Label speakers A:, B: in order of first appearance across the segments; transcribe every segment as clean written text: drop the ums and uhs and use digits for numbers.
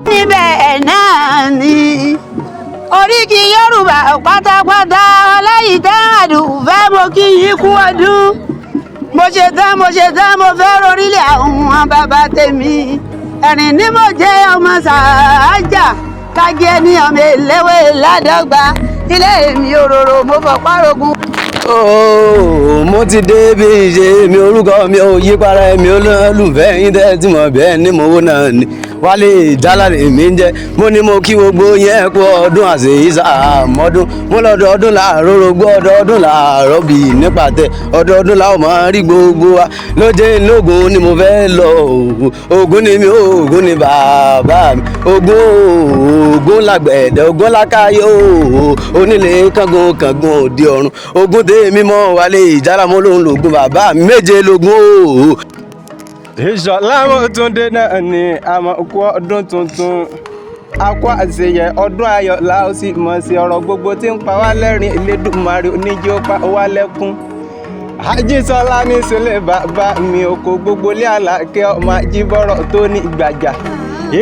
A: Níbẹ̀ náà ni oríkì Yorùbá pátápátá ọláyìítá àdùfẹ́, mo kí yín kú ọdún. Mo ṣe tán, mo ṣe tán, mo fẹ́ rorílẹ̀ àwọn bàbá tèmi. Ẹ̀rìn ní mo jẹ́ ọmọ sàájà kájí ẹni ọmọ eléwé ládọ́gba ilé mi òróró mo fọpá rogun.
B: Ooo, mo ti dé bí ìṣe mi, orúkọ mi ò yí para, mi olólùfẹ́ yín tẹ́ tí mo bẹ́ẹ̀ ní mo wó náà ni Wálé Ìjálá mi ń jẹ́. Mo ní mo kí gbogbo yẹn kú ọdún àṣeyíṣà àmọ́dún. Mo lọ́dọọdún láàárọ̀ rògbò, ọdọọdún làárọ̀ bì nípàtẹ, ọdọọdún làwọn máa rí gbogbo wa lóde lógun ni mo fẹ́ lọ. Ògún ni mi, Ògún ni bàbá mi, Ògún, Ògún làgbẹ̀dẹ, Ògún làkàyè, onílé kángun kángun òde ọ̀run. Ògún tèmi mọ́ Wálé Ìjálá, mo lóun lògùn bàbá mi, méje lògùn o.
C: Ìṣọ̀lá Mọ́túndé náà ni àmọ́ kú ọdún tuntun, akọ àṣeyẹ ọdún ayọ̀ la ó sì mọ̀ sí. Ọ̀rọ̀ gbogbo tí ń pa wá lẹ́rìn, Elédùmarè oníjó pa wá lẹ́kún. Ajísọ́lá ní sílẹ̀ bàbá mi, oko gbogbo lé Àlàkẹ́ ọmọ ajíbọ̀rọ̀ tó ní ìgbàjà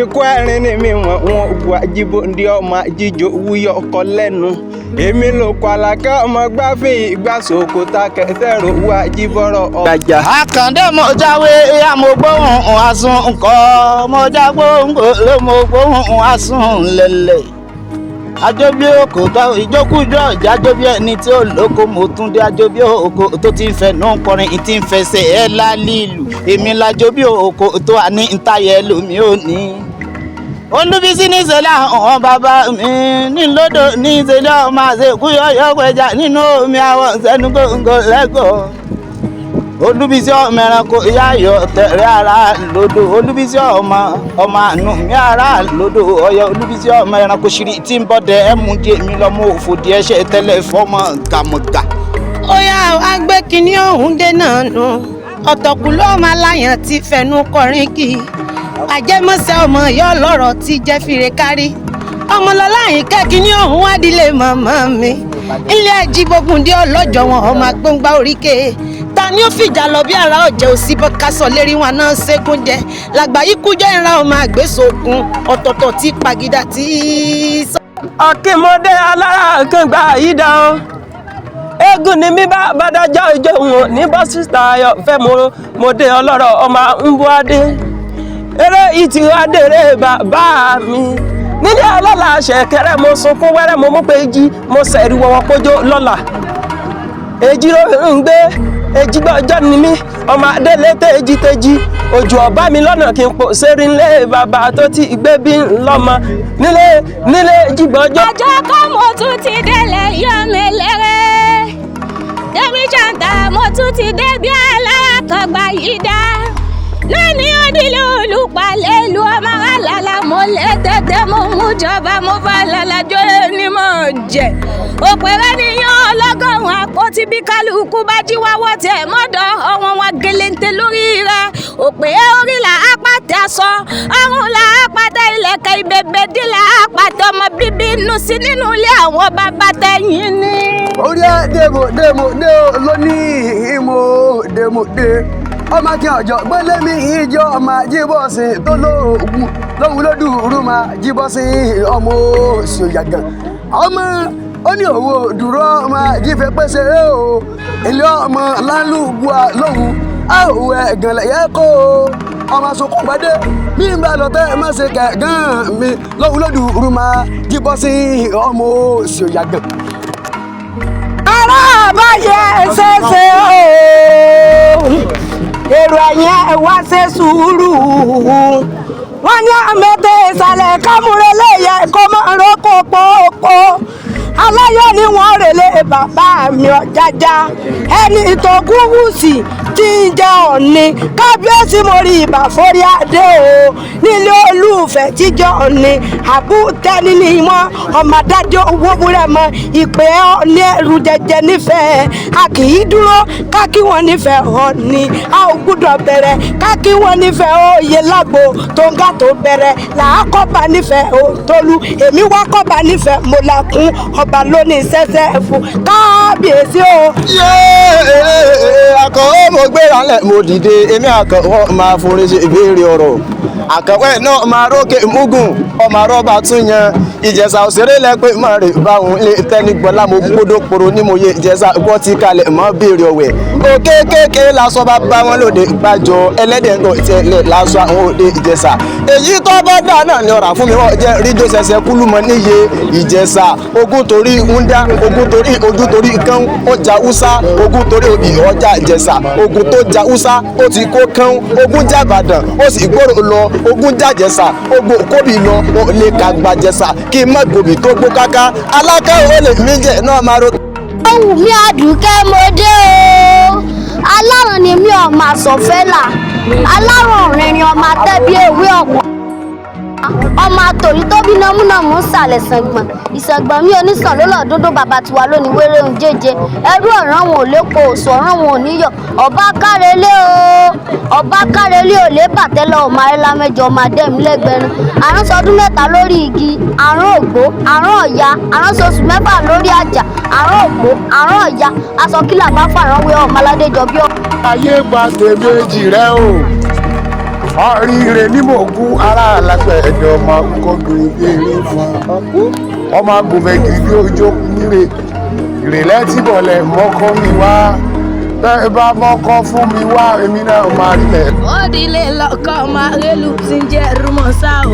C: ikú ẹ̀rín ni mi wọ̀n wọn ògùn ajíbòǹdì ọmọ ajíjò wúyọ̀ ọkọ lẹ́nu. Èmi ló kọ Àlàkẹ́ ọmọ gbáfẹ́ ìgbàsókòtà kẹtẹ́rù wú ajíbọ̀rọ̀ ọgbàjà.
D: Àkàndé, mo jáwé ya, mo gbóhùn asún ńkọ́, mo já gbóhùn ló, mo gbóhùn asún lẹ̀lẹ̀. Ajóbí òkò tó ìjókòjọ́ ìjà, ajóbí ẹni tí ó lóko. Mo tún dé, ajóbí òkò tó ti ń fẹnu kọrin, tí ń fẹsẹ̀ ẹ̀ lálìlù. Èmi lajóbí òkò tó wà ní ntayẹ lómi ò ní. Olúbísí ní ìṣẹ̀lẹ̀ àwọn bàbá mi nílòdò ní ìṣẹ̀lẹ̀ ọmọ àṣekú yọyọ pẹja nínú omi àwọn sẹnu gbòǹgò lẹ́gọ̀ọ́. Olúbísí ọmọ ẹranko ìyá ayọ̀ tẹ̀rẹ̀ ara lódò. Olúbísí ọmọ ọmọ àánú mi ara lódò ọyọ. Olúbísí ọmọ ẹranko ṣírí tí ń bọ́dẹ ẹ̀mú díẹ̀ mi lọ́mọ òfò díẹ̀ ṣe tẹ́lẹ̀ fọmọ gàmọ̀gà.
E: Ó yá, wá gbé kinní ọ̀hún dé náà nù. Ọ̀tọ̀kù ló máa láyàn tí fẹnu kọrin kì í àjẹmọ́sẹ̀ ọmọ ìyá ọlọ́rọ̀ tí jẹ́ fìrè kárí. Ọmọlọ́lá Àyìnkẹ́, kinní ọ̀hún wá dílé màmá mi, ilé ajíbógúndé ọlọ́jọ́ wọn, ọmọ agbóngbá oríkè. Ta ni ó fìjà lọ bí ara ọ̀jẹ̀ òsì bọ́kásọ̀ lérí wọn náà ṣẹ́gun jẹ làgbà yìí kú jẹ́ ìran ọmọ àgbésòkun ọ̀tọ̀ọ̀tọ̀ tí pàgídà tí sọ.
F: Akínmọ́dé alára kẹgbà yìí dá o. Eégún ni mí bá bàdájọ́ ìjọ wọn ní bọ́sítà ayọ̀ fẹ́. Mo dé ọlọ́rọ̀ ọmọ ń bọ́ adé eré ìtìwádèrè bàbá mi nílé ọlọ́lá ṣẹ̀kẹ̀rẹ̀. Mo sunkún wẹ́rẹ́, mo mú pé jí mo sẹ̀rí wọ̀wọ́ kójó lọ́la. Èjì ló ń gbé èjìgbọ́ ọjọ́ ni mí, ọmọ adélé tẹ́jítẹ́jí òjò ọ̀bá mi lọ́nà kí n pò sẹ́rí ńlé bàbá tó ti gbé bí ńlọ́mọ nílé nílé jìgbọ́jọ́.
G: Ọjọ́ kan mo tún ti délẹ̀ yọ mi lérè tèmi ṣàǹtà, mo tún ti dé bí alára kan gbà yí dá lónìí. Òdìlé olùpàlẹ́ ìlú ọmọ alala, mo lé tètè, mo mú jọba, mo fà lálàjọ ní mọ̀ jẹ́ òpèrè níyàn ọlọ́gọ́rùn-ún àpótí. Bí kálukú bá jí wáwọ́ tiẹ̀ mọ́dọ̀ ọ̀wọ́n wa gelente lórí rẹ̀. Òpè orí là á pàtẹ aṣọ ọrùn là á pàtẹ ìlẹ̀kẹ̀ ìbèbèdí là á pàtẹ ọmọ bíbí inú sí nínú ilé àwọn bàbá tẹ̀yìn ni.
H: Orí ẹ dèmò dèmò dé o lónìí, mo dèmò dé ọmọ kí ọjọ́ gbọ́lẹ́mí ìjọ ọmọ jíbọ̀sìn tó lóògùn lóhun ló dùrú máa jíbọ̀sìn ọmọ òsì òyàgàn ọmọ ó ní òwò dúró ọmọ jífẹ́ pèsè o ilé ọmọ lálùbùà lóhun a ò ẹ̀gàn lẹ̀yẹ kó o ọmọ sunkún gbadé bí n bá lọ tẹ́ ẹ má ṣe kẹ̀gàn mi lóhun ló dùrú máa jíbọ̀sìn ọmọ òsì òyàgàn.
A: Ará àbáyé ṣẹṣẹ o, èrò ẹ̀yìn ẹ̀ wá ṣe sùúrù. Wọ́n ní àmẹ́tẹ̀ ìsàlẹ̀ kámúrẹ́lẹ̀ yẹ kó máa rókò pòpò aláyọ̀ ni wọ́n rèlé bàbá mi ọ̀jájá ẹni ìtọ́kù wùsì tí ń jẹ́ Ọ̀ni kábíyèsí. Mo rí ibà forí adé o nílé olúfẹ́ tíjọ́ Ọ̀ni àbútẹ́ni ní mọ́ ọmọ adájọ́ owó múrẹ́ mọ́ ìpè Ọ̀ni ẹrù jẹjẹ nífẹ̀ẹ́. A kì í dúró ká kí wọ́n nífẹ̀ẹ́ Ọ̀ni, a ò gbúdọ̀ bẹ̀rẹ̀ ká kí wọ́n nífẹ̀ẹ́ òye lágbo tó ń ga tó bẹ̀rẹ̀ làákọ́ba nífẹ̀ẹ́ òtólú. Èmi wá kọ́ba nífẹ̀ẹ́, mo là kún ọba lónìí sẹ́sẹ́ fún kábíyèsí o.
B: Yéé, akọ mo Gbéra ńlẹ̀, mo dìde, èmi àkànwọ́ máa forin ṣe ìbéèrè ọ̀rọ̀. Àkànwẹ́ náà máa rókè mugun, ọmọ arọ́bà tún yan Ìjẹ̀ṣà òṣèré lẹ́pẹ́ mọ́ rè báwọn lè tẹ́ni gbọ́lá. Mo gbódò poro ní mo yé Ìjẹ̀ṣà gbọ́ ti kalẹ̀ mọ́ béèrè ọ̀wẹ̀. Òkè kéèké lásọ bá bá wọn lóde gbàjọ, ẹlẹ́dẹ̀ ń gàn tiẹ̀ lásọ àwọn òde Ìjẹ̀ṣà. Èyí tó bá dà náà ni ọ̀rà fún mi, wọ́n jẹ́ ríjó ṣẹṣẹ kúlùmọ́ níye Ìjẹ̀ṣà. Ogún torí ń dá ogún, torí ojú, torí kán ọjà húsá, ogún torí obì ọjà Ìjẹ̀ṣà. Ogun tó ja húsá, ó ti kó kán. Ogun jàbàdàn, ó sì gbòòrò lọ. Ogun jàjẹsà, ogun kóbì lọ, ó lè kàgbà jẹsà kí n má gbòbì tó gbó káká alákẹ́ ò lè mí jẹ náà máa ro.
G: Ó wù mí, àdùkẹ́, mo dé o. Alárùn ni mí, ọmọ àsọ̀fẹ́là alárùn ọ̀rìnrìn, ọmọ atẹ́bí ewé ọ̀pọ̀, ọmọ àtòrí tó bí nọmúnọmú ń sàlẹ̀ sàngbọ̀n ìsàngbọ̀n mi onísàn ló lọ dúdú. Bàbá tiwa lónìí wéré ń jẹjẹ ẹrú ọ̀ràn wọn ò lépo, òsù ọ̀ràn wọn ò níyọ̀. Ọba kárelé o, ọba kárelé ò lé bàtẹ́lẹ̀, ọmọ arẹ́lá mẹ́jọ, ọmọ adẹ́mi lẹ́gbẹ̀rin. Àrùn sọdún 3 lórí igi, àrùn ògbó, àrùn ọ̀ya. Àrùn sọsù 6 lórí àjà, àrùn ògbó, àrùn ọ̀ya. Aṣọ kílà bá fàrán wé ọmọ aládéjọ bí ọ.
I: Ayé gba tèméjì rẹ o, ọ̀rìnrè ní mò ń kú ara àlápẹ̀ ẹ̀dọ̀, ọmọ akókó gbìrì bí eré fún ọmọ agùnfẹ̀ gírí bí ojú níre ìrèlẹ́ tí bọ̀lẹ̀ mọ́kọ́ mi wá. Bẹ́ẹ̀ bá mọ́kọ́ fún mi wá, èmi náà máa rílẹ̀.
E: Ó dilé lọ́kọ́ máa rélù tí ń jẹ́ rúmọ̀sá o,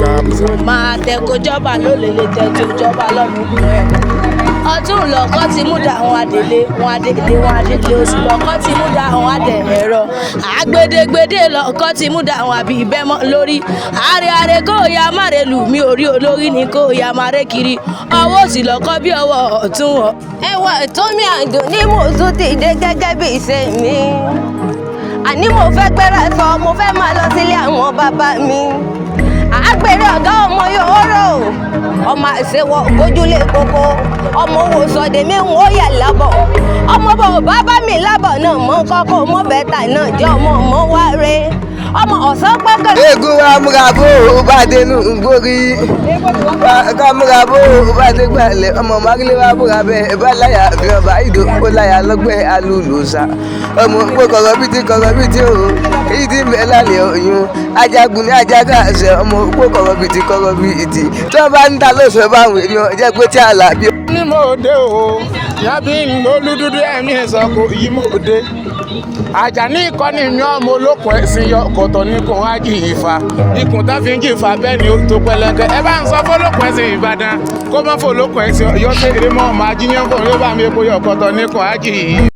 E: máa tẹ kójọba ló lè tẹ tójọba lọ́nà ẹ̀. Ọdún lọ́kọ́ ti mú dà wọn adélé wọn adélé wọn adélé, oṣù lọ́kọ́ ti mú dà wọn adẹ̀ ẹ̀rọ àgbèdégbèdé lọ́kọ́ ti mú dà wọn àbí ìbẹ́mọ́ lórí àrè àrè kó o ya má relù mi ò rí olórí ni kó o ya má ré kiri ọwọ́ òsì lọ́kọ́ bí ọwọ́ ọ̀tún wọ̀.
J: Ẹwà tó mi àdùn ní mo tún ti dé gẹ́gẹ́ bí ìṣe mi. Àní mo fẹ́ gbéra sọ, mo fẹ́ máa lọ sílé àwọn bàbá mi. Àgbèrè ọ̀gá ọmọ yòóró, ọmọ àṣewọ gbójúlé koko, ọmọ owó sọdẹ mi ń wó yà lábọ̀, ọmọ bọ̀ bàbá mi lábọ̀ náà mọ́ kọ́kọ́ mọ́ bẹ́tà náà jẹ́ ọmọ ọmọ wá re ọmọ ọ̀sán pẹ́kẹ́.
B: Eégún wa múra bó o bá dénú gbórí ká múra bó o bá dé gbalẹ̀, ọmọ mákìlẹ̀ wa múra bẹ́ẹ̀ bá láyà fi ọba ìdò ó láyà lọ́gbẹ́ alùlùsà, ọmọ òpó kọ̀rọ̀bìtì kọ̀rọ̀bìtì o, èyí tí ń bẹ lálẹ́ oyún ajagun ní ajagun àṣẹ, ọmọ òpó kọ̀rọ̀bìtì kọ̀rọ̀bìtì tí wọ́n bá ń ta lóṣù báwọn èèyàn jẹ́ pé tí a là bí.
C: Ní mo dé o, yábí olúdúdú ẹ̀mí ẹ̀sọ́ kò yí mo dé. Àjàní ìkọ́ni mi, ọmọ olókùn ẹ̀sìn yọ kọ̀tọ̀ ní kò wá jì ìfà ikùn tá fi ń jìfà, bẹ́ẹ̀ ni ó tó pẹlẹngẹ. Ẹ bá ń sọ fọlọ́kùn ẹ̀sìn Ìbàdàn kó má fọlọ́kùn ẹ̀sìn yọ sí eré mọ́ ọmọ ajínigbọ̀n yóò bá mi epo yọ kọ̀tọ̀ ní kò wá jì.